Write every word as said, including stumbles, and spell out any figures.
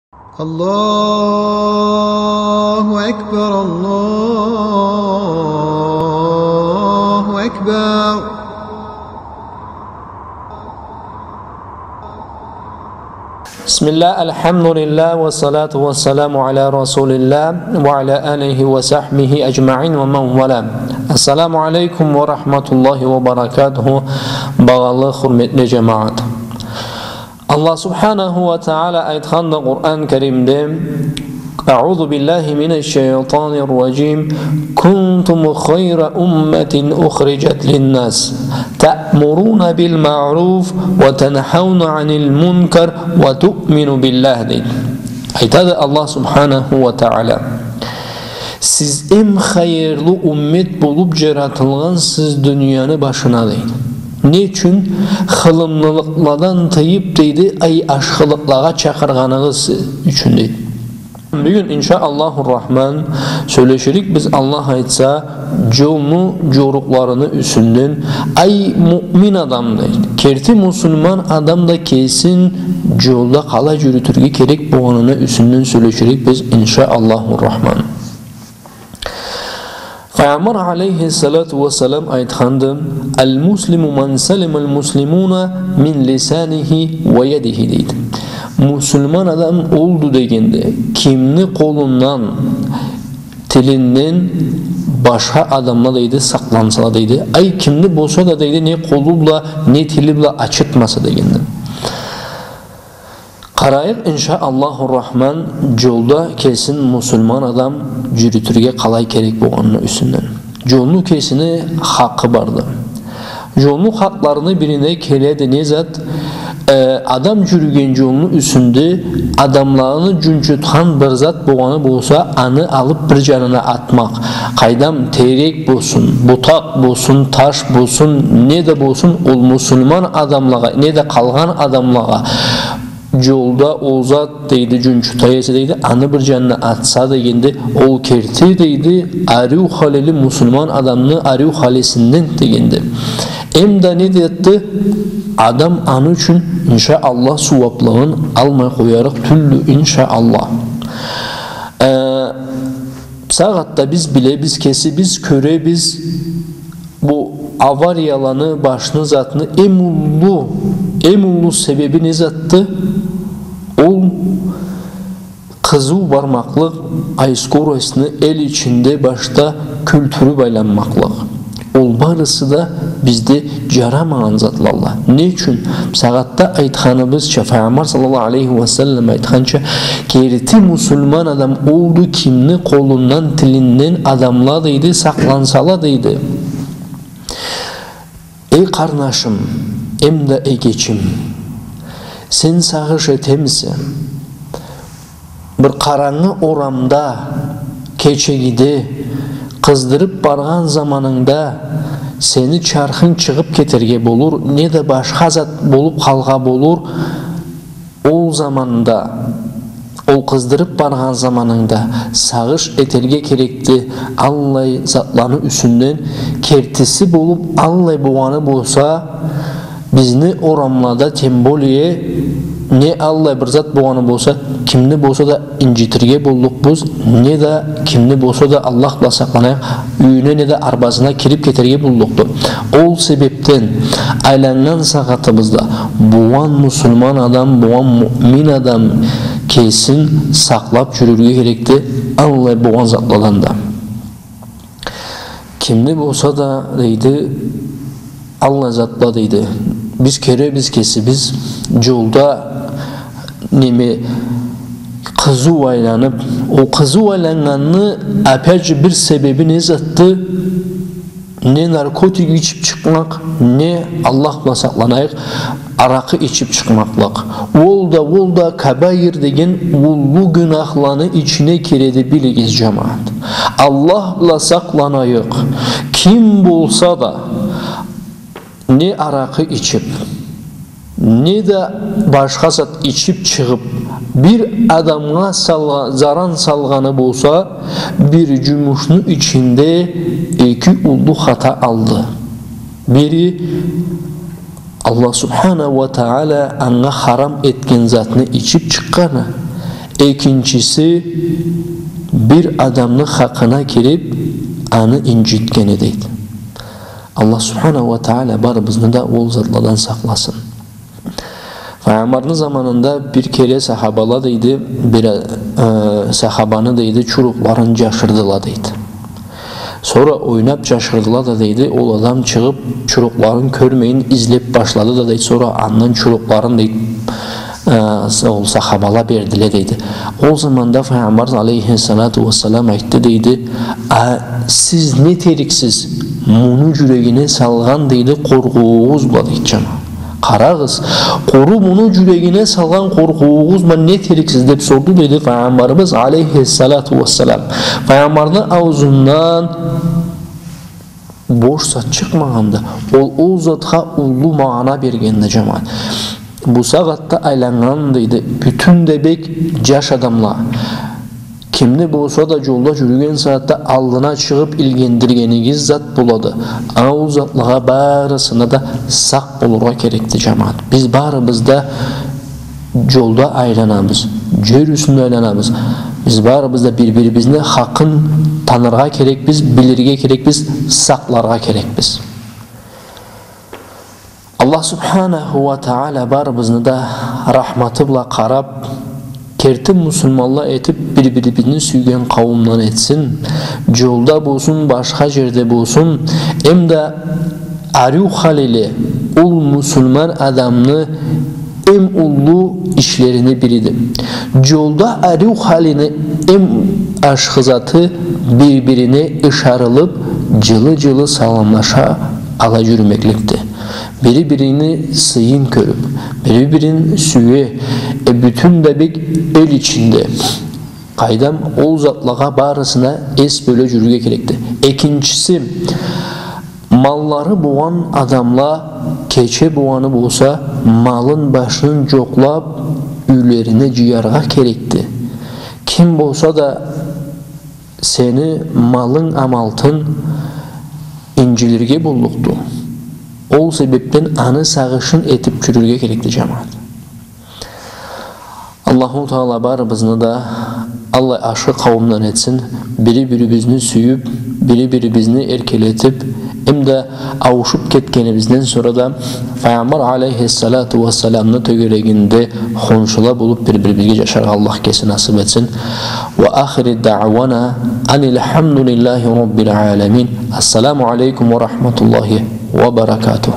الله أكبر، الله أكبر. بسم الله، الحمد لله، والصلاة والسلام على رسول الله وعلى آله وصحبه أجمعين ومن والاه. السلام عليكم ورحمة الله وبركاته. Багъалы, хурметли джамагъат. Аллах субханаху ва тагъала айтханды Къуран Керимде: أعوذ بالله من الشيطان الرجيم. كنتم خير أمة أخرجت للناس تأمرون بالمعروف وتنهون عن المنكر وتؤمنون بالله, дейди. Айтады Аллах субханаху ва тагъала: Сиз эм хайырлы уммет болуб джаратылгъансыз дунияны башына, дейди. Не ючюн? Хылымлылыкъладан тыйыб, дейди, ай, ашхылыкълагъа чакъыргъаныгъыз ючюн, дейди. Бюгюн, иншаАллаху Рахман, сёлеширикбиз, Аллах айтса, джолну джорукъларыны юсюнден, ай, муъмин адам да, керти муслиман адам да кесин джолда къалай джюрютюрге керек болгъаныны юсюнден сёлеширикбиз, иншаАллаху Рахман. Файгъамбар алейхиссалату уассалам айтханды: المسلم من سلم المسلمون من لسانه ويده, дейди. Муслиман адам олду дегенди, кимни къолундан, тилинден башха адамла, дейди, сакълансала, дейди. Ай, кимни болса да, дейди, не къолу бла, не тили бла ачытмаса дегенди. Къарайыкъ, иншаАллаху Рахман, джолда кесин муслиман адам джюрютюрге къалай керек болгъаныны юсюнден. Джолну кесини хакъы барды. Джолну хакъларыны бирине келеди не зат? Э, адам джюрюген джолну юсюнде адамланы джунчутхан бир зат болгъаны болса, аны алыб бир джанына атмакъ. Къайдам, терек болсун, бутакъ болсун, таш болсун, не да болсун, ол муслиман адамлагъа, не да къалгъан адамлагъа джолда ол зат, дейди, джунчута эсе, дейди, аны бир джанына атса дегенди, ол керти, дейди, ариу халили муслиман адамны ариу халисинден дегенди. Эм да не деди? Адам аны ючюн, иншаАллах, сууаблыгъын алмай къоярыкъ тюлдю, иншаАллах. Э, сагъатда биз билебиз, кесибиз кёребиз, бу аварияланы башны затны эм уллу, эм уллу себеби не затды? Ол къызыу бармакълыкъ, ай, скоростьну эл ичинде башда кюлтюрюб айланмакълыкъ. Ол барысы да бизде джарамагъан затлалла. Не ючюн? Сагъатда айтханыбызча, Файгъамбар саллаллаху алейхи уа саллам айтханча, керти муслиман адам олду, кимни къолундан, тилинден адамла, дейди, сакълансала, дейди. Эй къарнашым, эм да эгечим, сен сагъыш этемисе, бир къарангы орамда, кечегиде, къыздырыб баргъан заманынгда сени чархынг чыгъыб кетерге болур, не да башха зат болуб къалгъа болур, ол заманда, ол къыздырыб баргъан заманынгда сагъыш этерге керекди аллай затланы юсюнден, кертиси болуб аллай болгъаны болса, бизни орамлада, тем более, не аллай бир зат болгъаны болса, кимни болса да инджитирге боллукъбуз, не да кимни болса да, Аллах бла сакъланайыкъ, юйюне не да арбазына кириб кетерге боллукъду. Ол себебден айланнган сагъатыбызда болгъан муслиман адам, болгъан муъмин адам кесин сакълаб джюрюрге керекди аллай болгъан затладан да. Кимни болса да, дейди, аллай затла, дейди, биз кёребиз кесибиз джолда, неме, къызыу айланыб, ол къызыу айланнганны, опять же, бир себеби не затды? Не наркотик ичиб чыкъмакъ, не, Аллах бла сакъланайыкъ, аракъы ичиб чыкъмакълыкъ. Ол да, ол да кабаир деген уллу гюнахланы ичине киреди, билигиз, джамагъат. Аллах бла сакъланайыкъ. Ким болса да, не аракъы ичиб, не да башха зат ичиб чыгъыб, бир адамгъа салгъа-, заран салгъаны болса, бир джумушну ичинде эки уллу хата алды. Бири, Аллах субханаху уа тагъала анга харам этген затны ичиб чыкъгъаны, Экинчиси, бир адамны хакъына кирип, аны инджитгени, дейди. Аллах субханаху уа тагъала барыбызны да ол затладан сакъласын. Файгъамбарны заманында бир кере сахабала, дейди, бир, э, сахабаны, дейди, чурукъларын джашырдыла, дейди. Сора ойнап джашырдыла да, дейди, ол адам чыгъып, чурукъларын кёрмейин излеп башлады да, дейди, сора андан чурукъларын, дейди, э, с-, ол сахабала бердиле, дейди. Ол заманда Файгъамбар алейхиссалату уассалам айтды, дейди: «А сиз не этериксиз муну джюрегине салгъан, дейди, къоркъуугъуз бла?» — дейди, джамагъат. Къарагъыз, къуру муну джюрегине салгъан къоркъуугъуз бла не этериксиз деп сорду, дейди, Файгъамбарыбыз алейхиссалату уассалам. Файгъамбарны аузундан бош зат чыкъмагъанды. Ол, ол затха уллу магъана бергенди, джамагъат. Бу сагъатда айланнган, дейди, бютюн да бек джаш адамла. Кимни болса да джолда джюрюген сагъатда алдына чыгъып илгендиргенигиз зат болады. Ана ол затлагъа барысына да сакъ болургъа керекди, джамагъат. Биз барыбыз да джолда айланабыз, джер юсюнде айланабыз. Биз барыбыз да бир-бирибизни хакъын таныргъа керекбиз, билирге керекбиз, сакъларгъа керекбиз. Аллах субханаху уа тагъала барыбызны да рахматы бла къарап, керти муслиманла этип, бир-бирибизни сюйген къауумдан этсин. Джолда болсун, башха джерде болсун, эм да ариу халили ол муслиман адамны эм уллу ишлерини бириди. Джолда ариу халини эм ашхы заты бир-бирине ышарылып, джылы-джылы саламлаша ала джюрюмекликди. Бири-бирини сыйын кёрюп, бири-бирин сюе, э, бютюн да бек эл ичинде. Къайдам, ол затлагъа барысына эс бёле джюрюрге керекди. Экинчиси, маллары болгъан адамла кече болгъаны болса, малын башын джокълап, юйлерине джыяргъа керекди. Ким болса да сени малынг амалтын инджилирге боллукъду. Ол себепден аны сагъышын этип джюрюрге керекди, джамагъат. Аллаху Тагъала барыбызны да аллай ашхы къауумдан этсин, бири-бирибизни сюйюп, бири-бирибизни эркелетип, эм да ауушуп кетгенибизден сора да Файгъамбар алейхиссалату уассаламны тёгерегинде хоншула болуп бир-бирибизге джашаргъа Аллах кеси насып этсин. وآخر دعوانا أن الحمد لله رب العالمين. السلام عليكم ورحمة الله وبركاته.